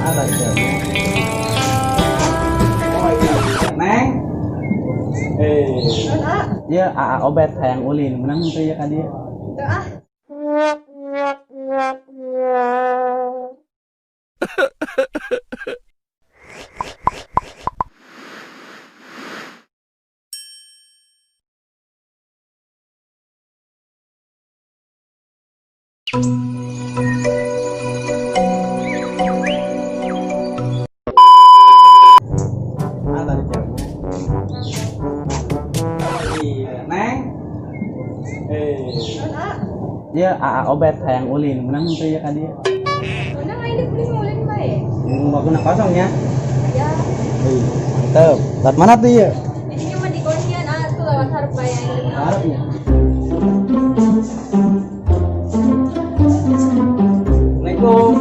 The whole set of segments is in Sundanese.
Ada ceweknya. Neng. Eh. Ya, AA Obet hayang ulin, menang teu ya ka dieu? Teu ah. Ada ceweknya. Iya, Neng. Eh. Ya, AA Obet hayang ulin, menang teu ya ka dieu? Menang aing di kulis ulin bae. Waktu kosong ya? Ya. Wih, mantep. Lewat mana tuh ya? Jadinya mah di Konyan, ah tuh lewat hareup bae aing. Hareup ya. Assalamualaikum.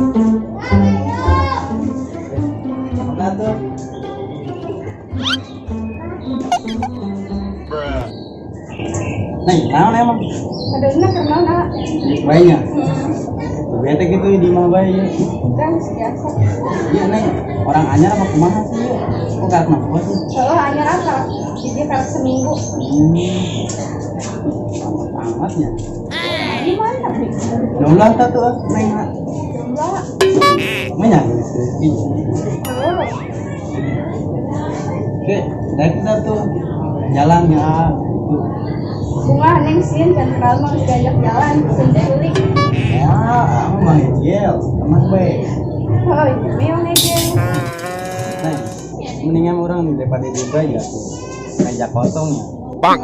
Mana tuh? Neng, naon emang? Aduh, nah kenal ah. Baiknya. Bete gitu di imah bae ya. Kan biasa. Iya, Neng. Orang anyar apa kumaha sih? Kok gak kenapa sih? Soalnya anyar apa? Jadi karek seminggu. Amatnya. Gimana sih? Jomblo tah tuh, Neng. Jomblo. Mana sih? Oh. Oke, dari kita tuh jalan ya. Tuh. Bunga Neng sin kan kenal mah geus diajak jalan, sin diculik. Ya, aku mah ngejel, tenang bae. Oh, itu memang ngejel. Neng, mendingan orang daripada di bae ya tuh. Meja kosong ya. Bang.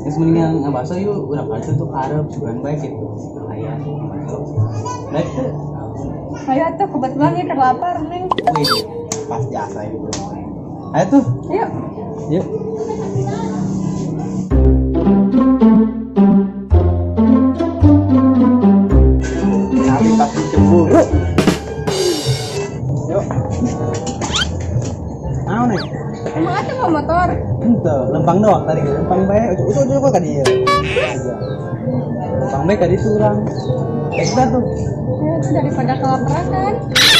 Terus mendingan ngabaso yuk, urang aja tuh arep sugan bae gitu. Aya ngabaso. Baik tuh. Ayo tuh kebetulan ya terlapar Neng. Wih, pas jasa itu. Ayo tuh. Ayo. Yuk. Kali pasti cemburu. Yuk. Mau nih. Emang ada mau motor? Ente, lempang doang tadi, lempang bae. Ucup ucup ka dieu. Aja. Lempang bae ka ditu urang. Kita tuh. Ayo tuh daripada kelaparan kan.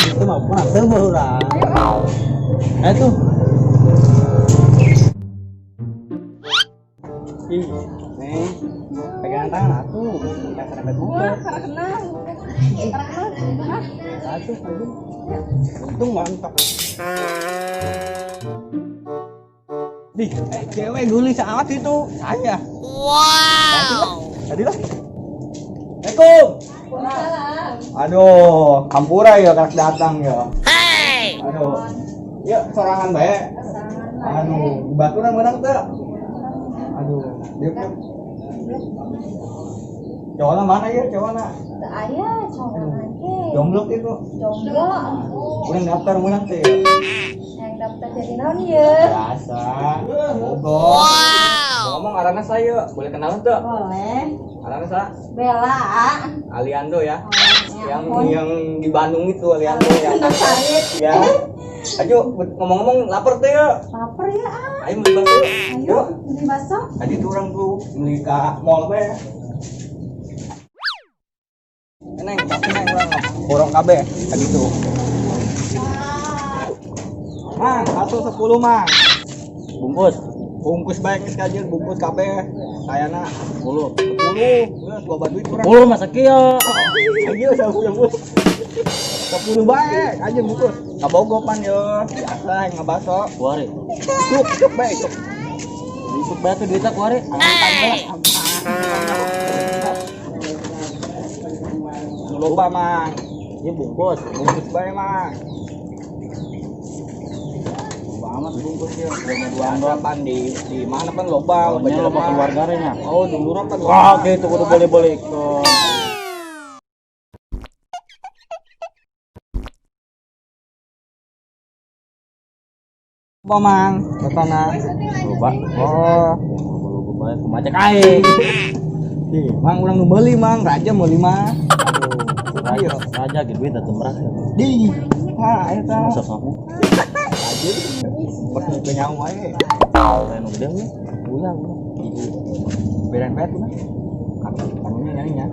Itu mah mah teu urang. Ayo. Ayo tuh. Ih, nih. Pegangan tangan atuh. Enggak serempet muka. Wah, karena kenal. Karena kenal. Hah? Atuh, aduh. Untung mantap. Dih, cewek guli sangat itu. Saya. Wow. Tadi lah. Assalamualaikum. Waalaikumsalam. Aduh, hampura ya karek datang ya. Hey. Aduh. Ya, sorangan bae. Aduh, baturan menang teu. Aduh, dia cowokna mana ya cowokna? Teu aya cowokna ge. Jomblo itu. Jomblo. Urang daftar menang teh ya. Yang daftar jadi naon ieu? Biasa. Bogor. Wow. Ngomong arana saya, boleh kenalan tuh? Boleh. Arana sa Bella. Aliando ya. Oh, Yang yang di Bandung itu Aliando ya. Anak sakit. Ya. Ayo ngomong-ngomong lapar tuh ya. Lapar ya, ah. Ayo beli bakso yuk. Ayo, beli bakso. Tadi tuh orang tuh beli ke mall bae. Neng, pasti neng orang borong kabeh tadi tuh. Mang, 110 mang. Bungkus Bungkus bae geus kajeun bungkus kabeh. Sayana 10. 10, geus loba duit urang. 10 masa kieu. Ayo 10 bungkus. 10 bae kajeun bungkus. Ka Bogor pan ye, biasa yang ngabaso. Kuari. Cuk, cuk bae cuk. Isuk bae tuh duitnya kuari. Hey. Loba mang. Ieu bungkus. Bungkus bae mang. Loba amat bungkus ieu. Dua Biasa pan di mana pan loba, loba jelema. keluarga nya. Oh, duluran pan Wah, loba. gitu kudu boleh-boleh ikut. Loba mang, batana. Loba. Oh, Loba bae kumaha cek aing. Ih, mang urang nu meuli mang, raja meuli mah. Aduh, ayo. Raja gitu duit atuh merah. Di. Ha, eta. Masa kamu? Raja. Pas nu teu nyaho wae. Lain nu gede we. Ulah, ulah. Beren bae tuh. Kanunya nyarinya.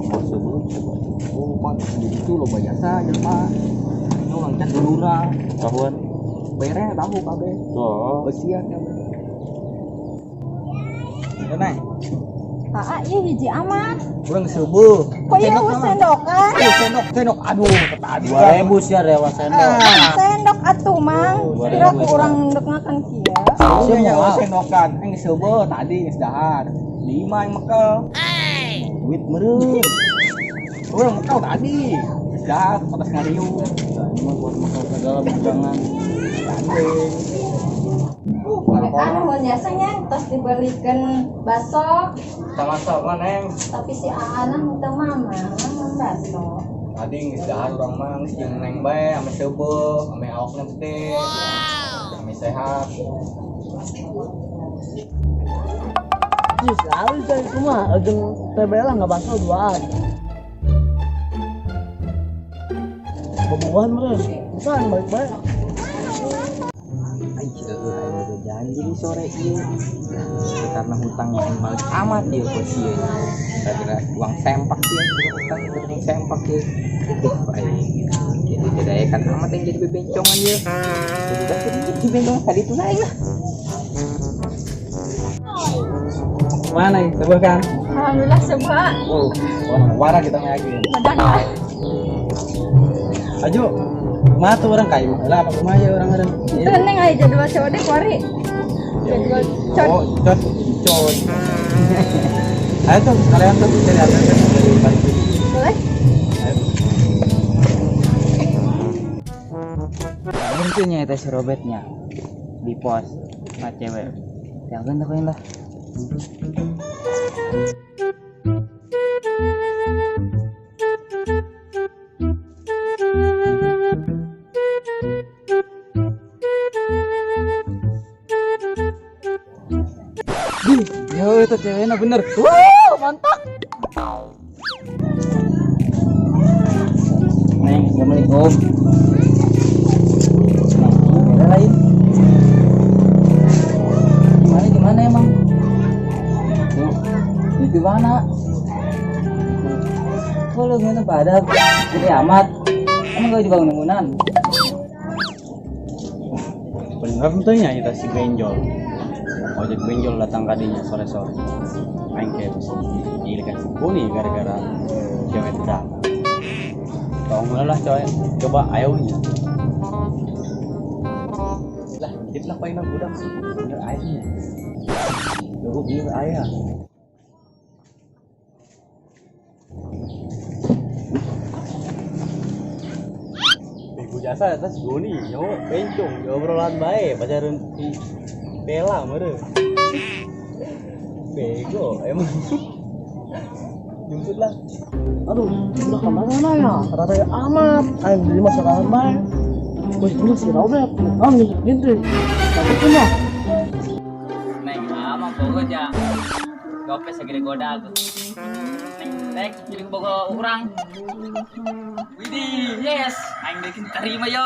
Masuk dulu coba. Oh, pan di situ loba jasa jelema. Nu Dulura. Tahuan. Bere tahu kabeh. Tuh. Besian kabeh. Ya, Neng. Aa, ieu hiji amat. Urang seubeut. Kok ieu eueuh sendokan? Sendok, sendok. Aduh, tadi. 2000 sih rewa sendok. Sendok atuh, Mang. Kira ku urang ndek ngakan kieu. Sia nyawa sendokan. Aing seubeut tadi geus dahar. Lima yang mekel. Duit meureun. Urang mekel tadi. Geus dahar patas ngariung. Ini mah buat makan segala bujangan. Gandeng. Mereka nuhun jasanya tos dibelikan baso, Sama-sama, Neng. tapi si Aa nah teu mama baso. Tadi geus dahar urang mah geus jeung Neng bae ame seubeut, ame awakna gede. Ame sehat. Ih, selalu dari rumah, ujung TB lah nggak bakso duaan. Bobogohan meren, bukan balik-balik. Ai, eueuh aing boga janji di sore ieu. Karena hutang mah aing males amat ieu bos ieu. Gara-gara uang sempak ieu, hutang uang sempak ieu. Duh, aing jadi didayakan amat yang jadi bebencongan ieu. Udah jadi bebencongan tadi tuh aing lah. Mana nih? Sebuah kan? Alhamdulillah sebuah. Oh, warna kita lagi. Badan ah. Aju, kumaha tuh orang kayu? Lah apa kumaha ya orang orang? Itu neng aya jadwal COD kuari. Jadwal cod. Oh, cot, cot. Ayo tuh, kalian tuh cari apa dari balik ini. Boleh? Ayo. Tentunya itu si Robertnya di pos sama cewek. Jangan tuh lah. Yo, itu ceweknya bener. Wow, mantap. Neng, assalamualaikum. Neng, beda lain. Gimana gimana emang? Tuh, di mana? Kok lu gimana pada? Gede amat. Emang gak dibangun-bangunan? Bener tentunya kita si Benjol. Ojek Benjol datang kadinya sore-sore. Aing kayak bisa dikasih nih gara-gara cewek itu datang. Tolong lah coy, coba ayo nya. Lah, titip lah paling budak sih. Bener ayahnya. Duh, bener ayah. Bego jasa atas goni, yo bencong, yo obrolan bae pacaran si Bella mere. Bego emang. Jemput lah. Aduh, udah kemana ya? Rada amat. Aing beli masalah bae. Wih, ini si Robert. Ah, ngintip. Tapi mah. Neng, ama bogo ja. Dope segede goda tuh. Neng, tek ciling bogo urang. Widih, yes. Aing bikin terima yo.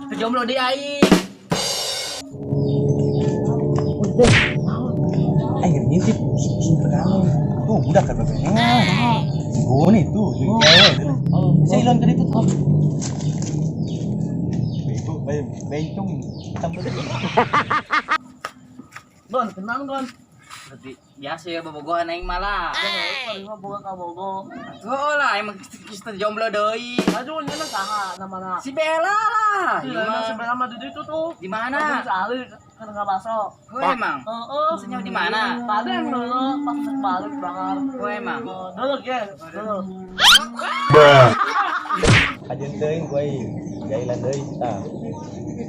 Kita jomblo deh aing. Aing ngintip kamu. Tuh budak kan bebengan. Si Goni tuh, si cewek. Bisa hilang dari itu tuh. Bego, bencong. Tambah. Gon, kenal Gon. Berarti biasa ya bobogohan aing malah. Paling mah boga ka bogo. Tuh lah emang kita jomblo deui. Aduh, ini mah saha namana? Si Bella lah. Si Bella si Bella mah di ditu tuh. Di mana? Si Ali kan enggak baso. Gue emang. Heeh. Maksudnya di mana? Tadi yang dulu pas balik banget. Gue emang. Dulu ge, dulu. Kajian teuing gue jailan deui kita.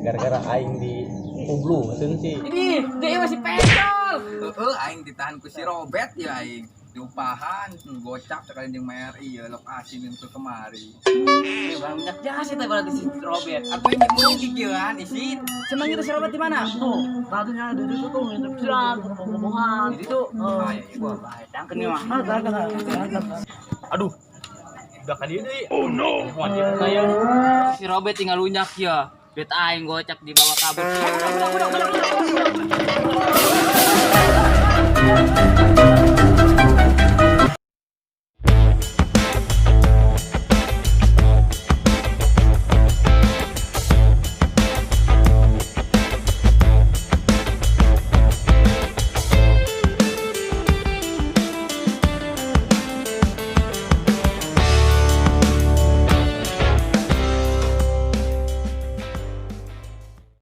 Gara-gara aing di Ublu maksudnya sih. Ini dia masih penjol. Heeh, aing ditahan ku si Robert ya aing. Diupahan, gocap sekali jeung MRI ya lokasi ke kemari. Ini bang minyak jasa teh berarti si Robert. Atau ini mungkin kieuan isin. Semang itu si Robert di mana? Tuh, tadinya di ditu tuh ngintip sian, bobogohan. Di situ. Heeh. Wah, bahaya tangken nih mah. Ah, tangken. Aduh. Udah kali ini. Oh no. Si Robert tinggal lunyak ya. Duit aing gocap dibawa kabur. Budak, budak, budak, budak, budak, budak.